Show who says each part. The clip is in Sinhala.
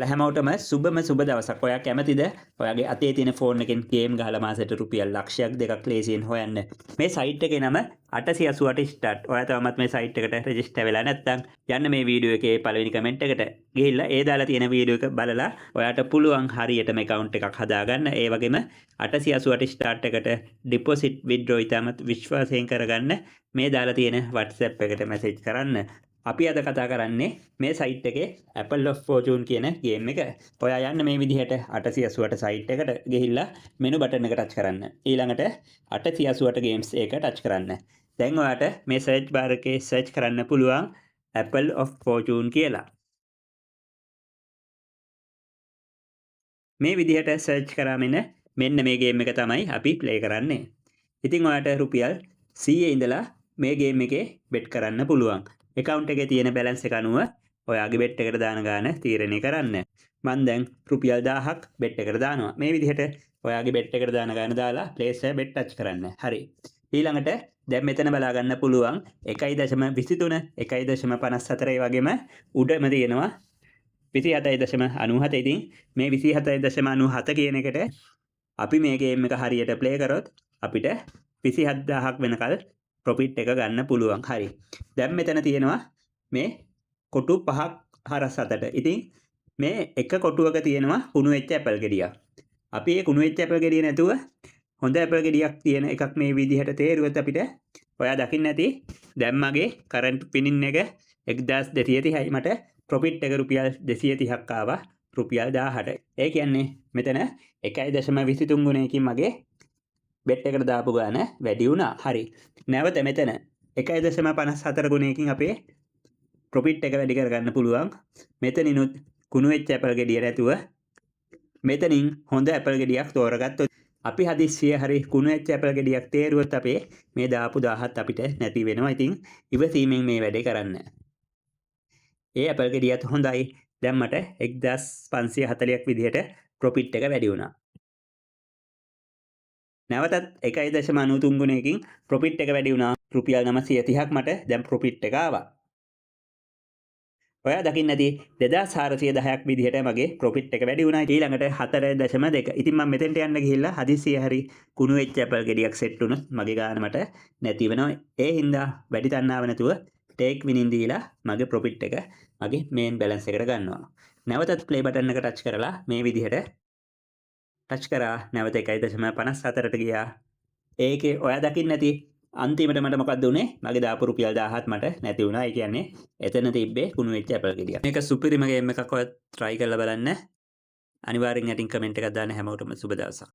Speaker 1: හැමෝටම සුබම සුබ දවසක්. ඔයා කැමතිද ඔයාගේ අතේ තියෙන ෆෝන් එකෙන් ගේම් ගහලා මාසෙට රුපියල් ලක්ෂයක් දෙකක් ලේසියෙන් හොයන්න? මේ සයිට් එකේ නම 888 ස්ටාර්ට්. ඔයා තවමත් මේ සයිට් එකට රෙජිස්ටර් වෙලා නැත්නම් යන්න මේ වීඩියෝ එකේ පළවෙනි කමෙන්ට් එකට ගිහිල්ලා ඒ දාලා තියෙන වීඩියෝ එක බලලා ඔයාට පුළුවන් හරියටම ඇකවුන්ට් එකක් හදාගන්න. ඒ වගේම 888 ස්ටාර්ට් එකට ඩිපොසිට් විත්ඩ්‍රෝ ඉතාමත් විශ්වාසයෙන් කරගන්න මේ දාලා තියෙන WhatsApp එකට මැසේජ් කරන්න. අපි අද කතා කරන්නේ මේ සයිට් එකේ Apple of Fortune කියන ගේම් එක. ඔයා යන්න මේ විදිහට 888 සයිට් එකට ගිහිල්ලා මෙනු බටන් එක ටච් කරන්න. ඊළඟට 888 ගේම්ස් එක ටච් කරන්න. දැන් ඔයාට මේ සර්ච් බාර් එකේ සර්ච් කරන්න පුළුවන් Apple of Fortune කියලා. මේ විදිහට සර්ච් කරාම එන මෙන්න මේ ගේම් එක තමයි අපි ප්ලේ කරන්නේ. ඉතින් ඔයාට රුපියල් 100 ඉඳලා මේ ගේම් එකේ බෙට් කරන්න පුළුවන්. ඇකවුන්ට් එකේ තියෙන බැලන්ස් එක අනුව ඔයාගේ බෙට් එකට දාන ගාන තීරණය කරන්න. මං දැන් රුපියල් 1000ක් බෙට් එකට දානවා. මේ විදිහට ඔයාගේ බෙට් එකට දාන ගාන දාලා ප්ලේස් එක බෙට් ටච් කරන්න. හරි. ඊළඟට දැන් මෙතන බලා ගන්න පුළුවන් 1.23, 1.54 ඒ වගේම උඩම තියෙනවා 27.97. ඉතින් මේ 27.97 කියන එකට අපි මේ ගේම් එක හරියට ප්ලේ කරොත් අපිට 27000ක් වෙනකල් ප්‍රොෆිට් එක ගන්න පුළුවන්. හරි. දැන් මෙතන තියෙනවා මේ කොටු පහක් හරස් අතට. ඉතින් මේ එක කොටුවක තියෙනවා කුණු වෙච්ච ඇපල් ගෙඩියක්. අපි ඒ කුණු වෙච්ච ඇපල් ගෙඩිය නැතුව හොඳ ඇපල් ගෙඩියක් තියෙන එකක් මේ විදිහට තේරුවොත් අපිට ඔයා දකින්න ඇති දැන් මගේ කරන්ට් පිනින් එක 1230යි. මට ප්‍රොෆිට් එක රුපියල් 230ක් ආවා රුපියල් 1000ට. ඒ කියන්නේ මෙතන 1.23 ගුණයකින් මගේ බෙට් එකට දාපු ගාන වැඩි වුණා. හරි. නැවත මෙතන 1.54 ගුණයකින් අපේ ප්‍රොෆිට් එක වැඩි කරගන්න පුළුවන්. මෙතනිනුත් කුණු වෙච්ච ඇපල් ගෙඩිය නැතුව මෙතනින් හොඳ ඇපල් ගෙඩියක් තෝරගත්තොත් අපි හදිස්සිය හරි කුණු වෙච්ච ඇපල් ගෙඩියක් තේරුවොත් අපේ මේ දාපු 1000ත් අපිට නැති වෙනවා. ඉතින් ඉවසීමෙන් මේ වැඩේ කරන්න. ඒ ඇපල් ගෙඩියත් හොඳයි. දැන් මට 1540ක් විදිහට ප්‍රොෆිට් එක වැඩි වුණා. නැවතත් 1.93 ගුණයකින් ප්‍රොෆිට් එක වැඩි වුණා. රුපියල් 930ක් මට දැන් ප්‍රොෆිට් එක ආවා. ඔයා දකින්න ඇති 2410ක් විදිහට මගේ ප්‍රොෆිට් එක වැඩි වුණා. ඊළඟට 4.2. ඉතින් මම මෙතෙන්ට යන්න ගිහිල්ලා හදිස්සිය හරි කුණු වෙච්ච ඇපල් ගෙඩියක් සෙට් වුණොත් මගේ ගාන මට නැති වෙනවා. ඒ හින්දා වැඩි තණ්හාව නැතුව ටේක් විනින් දීලා මගේ ප්‍රොෆිට් එක මගේ මේන් බැලන්ස් එකට ගන්නවා. නැවතත් ප්ලේ බටන් එක ටච් කරලා මේ විදිහට ටච් කරා. නැවත 1.54ට ගියා. ඒකේ ඔයා දකින්න ඇති අන්තිමට මට මොකද්ද උනේ? මගේ දාපු රුපියල් 1000ත් මට නැති වුණා. ඒ කියන්නේ එතන තිබ්බේ කුණු වෙච්ච ඇපල් ගෙඩියක්. මේක සුපිරිම ගේම් එකක්. ඔයා try කරලා බලන්න. අනිවාර්යෙන් යටින් කමෙන්ට් එකක් දාන්න. හැමෝටම සුබ දවසක්.